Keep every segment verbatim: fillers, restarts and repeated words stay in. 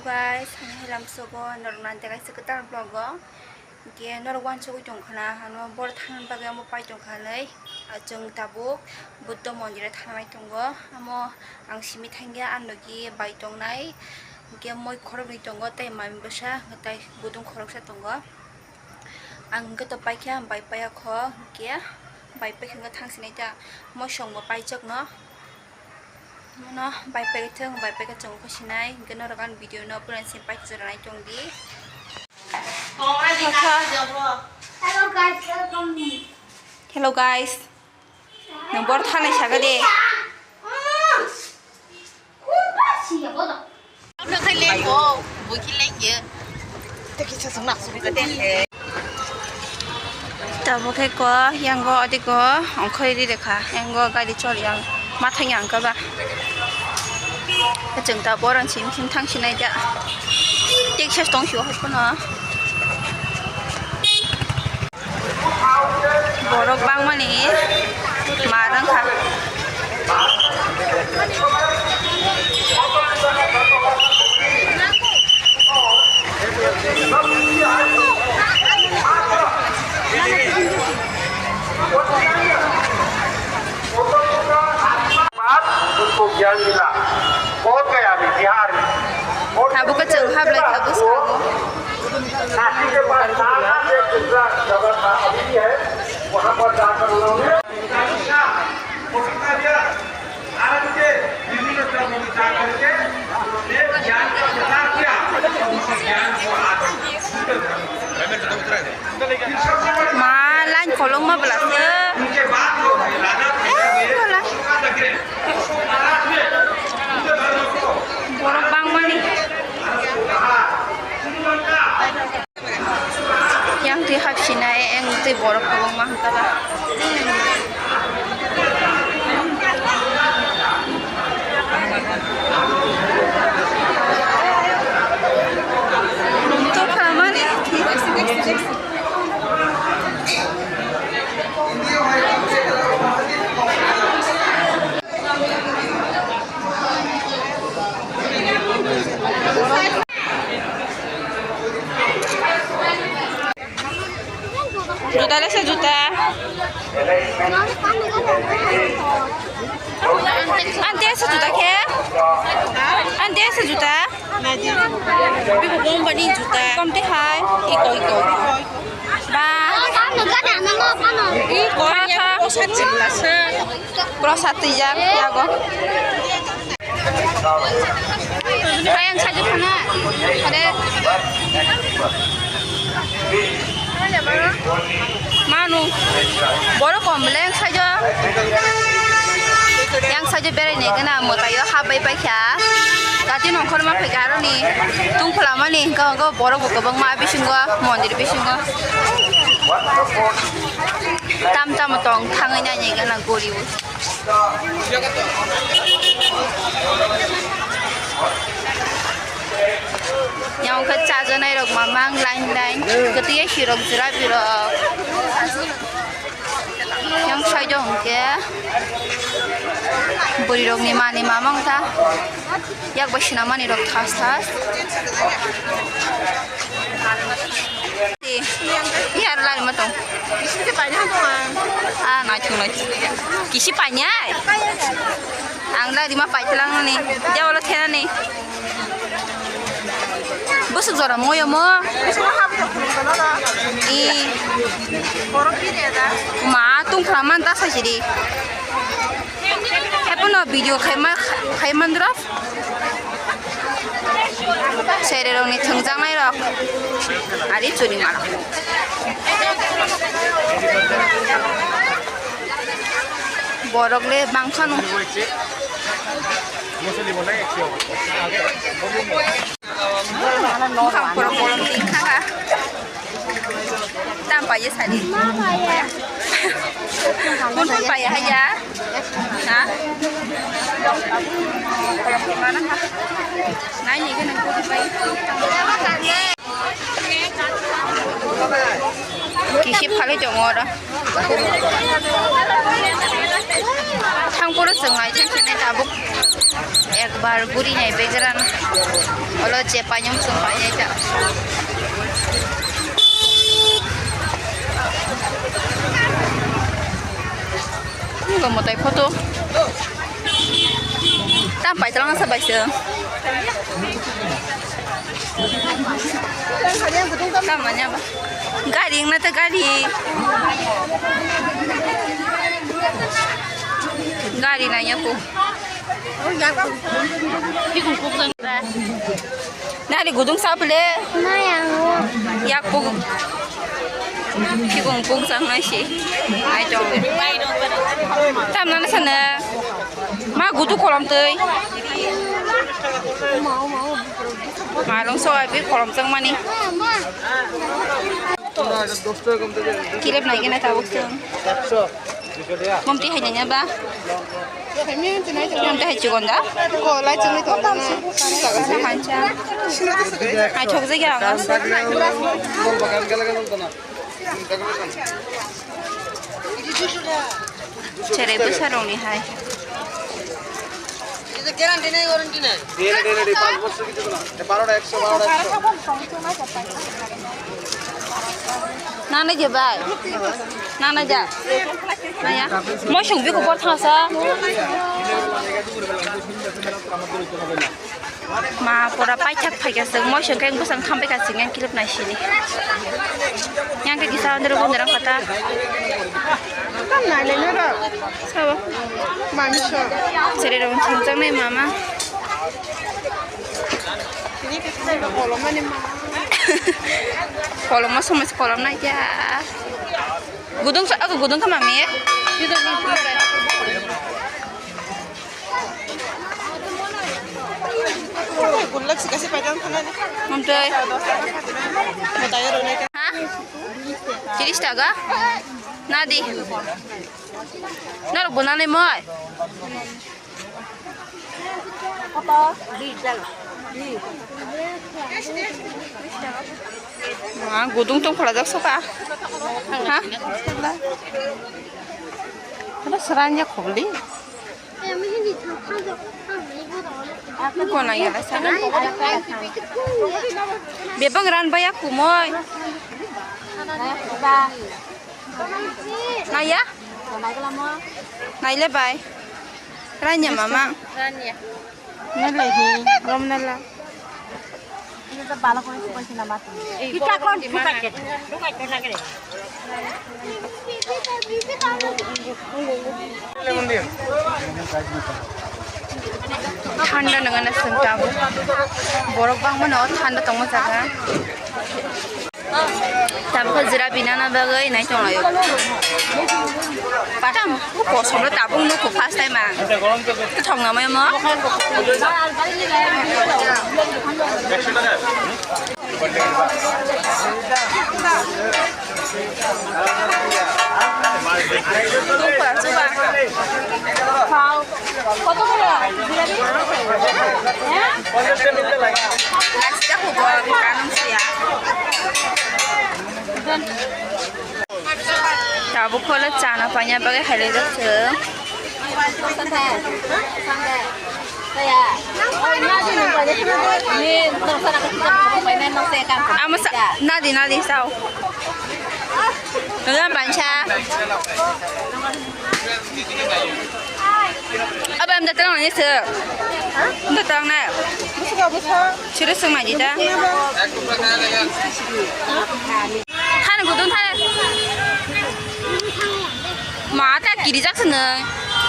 Guys, ang hai lamsogo norok nang kaisa kwtal vlog o. Hingke norok wansugwi tongkha na, ano bor thangna bagwi amo pai tongkha hinwi. Ah, chwng tabuk Buddha mondir o thangnai tongo. Amo ang simi thangya, ang logi bai tongnai. Hingke moi khoroknwi tongo, tei mami bwsa, tei budung khoroksa tongo. Ang hingke to paikha, ang bai paiya kho, hingke bai paikha hingke thang sinai ta mosong bo paijak no. Mono bai paikha thwng, bai paikha chwng kho sinai, hingke norok ang video no puran sin paikha jora nai tong di. Hello guys, welcome. Hello guys. Nwng bor thanai saka de. Tabuk khe ko yango adi ko ongkhorwi ri rekha, yango gari choli yang mathang yang kaba. Chwng ta boron sim sim thang sinai ja. Texas tong sio hai kono. Borok bangmani ma rwngkha. बाद उनको ज्ञान मिला। बोध गया में, बिहार में। Tabuk khe chwng hablai kha bwskango. Kashi के पास नालंदा एक दूसरा जगह था, अभी भी है, वहाँ पर जाकर उन्होंने भारत के विभिन्न धर्मों में जाकर के उन्होंने ज्ञान का प्रचार किया और उस ज्ञान को आज हम Ma, line kolokma bwla se. Eh, bwla. Borok bangmani. Yang twi hapsinai, yang twi borok kwbangma hwnkha ba. Tokha mani. Juta lesa juta. Ante asa juta khe? Ante asa juta? Biko company juta. Komti hai? Iko, iko. Ba. Iko, ya, prosad chilasa. Prosad twijak, yago. Hai, ang sajak khana. Ade. Manu. Borok kom le ang sajak. Yang sajak berai ni gana mwtai o habai pai kha. Kati nongkhor ma phai garoni. Tung phlamani hingka hingka borok bo kwbangma bisingo mondir bisingo. Tam tam tong thangwi nai ni gana gori o. Yang khe chajanai rok mamang line line, kwtwi sirok jwra birok. Yang side o hwnkhe bwrwi rokni manwi mamang ta, yak bai swnamani rok thas thas. Ni aro lari ma tong. Kisi se paina tong ang. Ah, naithok naithok. Kisi painai? Ang lari ma paitlang ni. Dia wala thena ni. Busuk jora moyo mo. I. Ma tungkhra man ta sajiri. Hepono video khaima khaimandra. Sererokni thwngjaknairok ari churi mala. Borok le bangphano. Buphang borok bolong tingkha kha. Tam paiya sadi. Kun kun paiya haya. Ha? Nai ni gana kun pai. Kisi phalwi tongo oro. Thangphuru chwng nai thang khe nai tabuk ekbar guri nai begeran. Olo je payung chwng pai nai ta. Nungkha mwtai photo. Tam paitlang sa bai se. Tam nanya ba. Gari wngna ta gari. Gari nanya ko. Nari gudung sapile. Yak pug. Kibung pung sang nai si. Ai tong. Tam nana sana. Ma gutu kolam tei. Ma long so abi kolam sang mani. Kilep nai kena tabuk sang. Mumti hai nanya ba? Mumti hai chikon da? Ko lai chungni to na. Hancha. Hai thok jagi ang. Chere bwsa rokni hai. Nana je bai. Nana ja. Naya. Moisong biko bor thangsa. Ma pura paithak phaikha chwng moisong khe bwsang thambai kha chwng yang kilip nai sini. Yang khe kisa andro bondorang kata. Tam nai le noro. Sabo. Mami so. Sere rong thangchang nai mama. Koloma somoi kolom nai ya. Gudung sa, aku gudung ka mami. Gulak sih kasih pegang tangan. Mantoi. Ha? Tiris taka? Nadi. Nor gunane moi. Ah, gudung tong phalajak soka. Ha? Ada seranya khobli. Kona ya sana. Bebang ran baya kumoi. Naya? Naile bai. Ranya mama. Ranya. Nalai hi, rom nala. Ini tuh balak orang suka sih nama tuh. Kita kon suka ke. Thanda nang na sengkam. Borok bangma no thanda tongma jaga. Tabuk jira binana bagwi nai tonglaio. Patam, o kosom lo tabuk nukho first time ang. Thongna mai mo. Kau. Kota bolo? Jilai? Hah? Plastic aku bawa ke tanam sih ya. Tabuk kholo chana panya bagai hai le jok se. Amo sa, nadi, nadi, sao. Nuna bansa. Aba, amda tang nani se. Amda tang na. Suru sung ma jita. Thani gudun thani. Ma ta kiri jak se nai.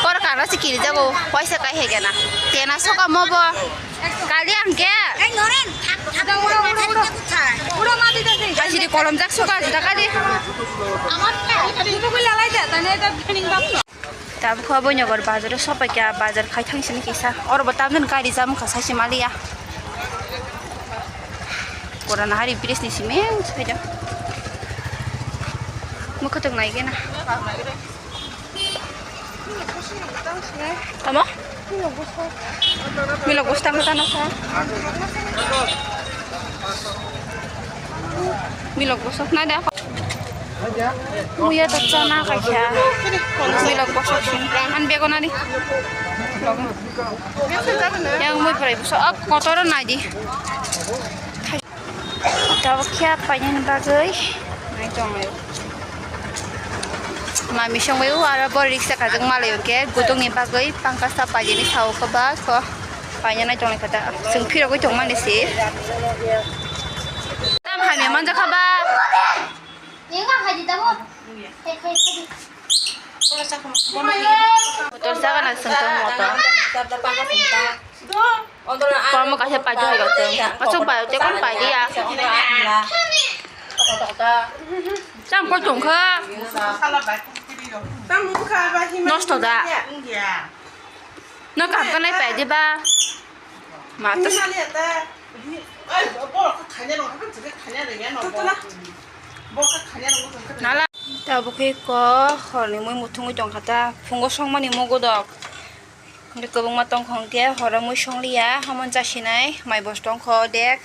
Por kara se kiri jago. Paisa kai he gana. Tena soka mo bo. Kali ang ke. Hai sidi kolom jak soka juta kali. Tabuk kha bo nogor bazar o sopai kha, bazar khai thang sini kisa. Oro bo tamjani gari jam kha sai se maliya. Korana hari bridge ni simi sai da. Mukha tok nai gena. Tamo? Milok bwswk tang tano kha. Milok bwswk nai da. Muya to chana kaisa. Muya lok bosok sin. An bego nani. Yang mui prai buso. Ak kotoro nai di. Tabuk khe painani bagwi nai tonglaio. Mami songbaio aro bo riksa kajak malaio hwnkhe gutungni bagwi pangkasa paijani sao khe ba kho paina nai tonglai kha ta. Chwng phirogwi tongmani se. Tam hamya manjakha ba. Motor jaga na chwng tong motor. Kormo kaisa paito hai gotong. Aswk bai te kon pai dia. Cham ko tong kha. Nosto da. No kam ka nai pai di ba. Ma ta. Nala. Tabuk khe ko horni mui muthungwi tong kha ta. Phungo songmani mugo dok. Hwnkhe kwbangma tongkha hwnkhe horo mui songliya, hamon chasinai, mai bos tongkha odek.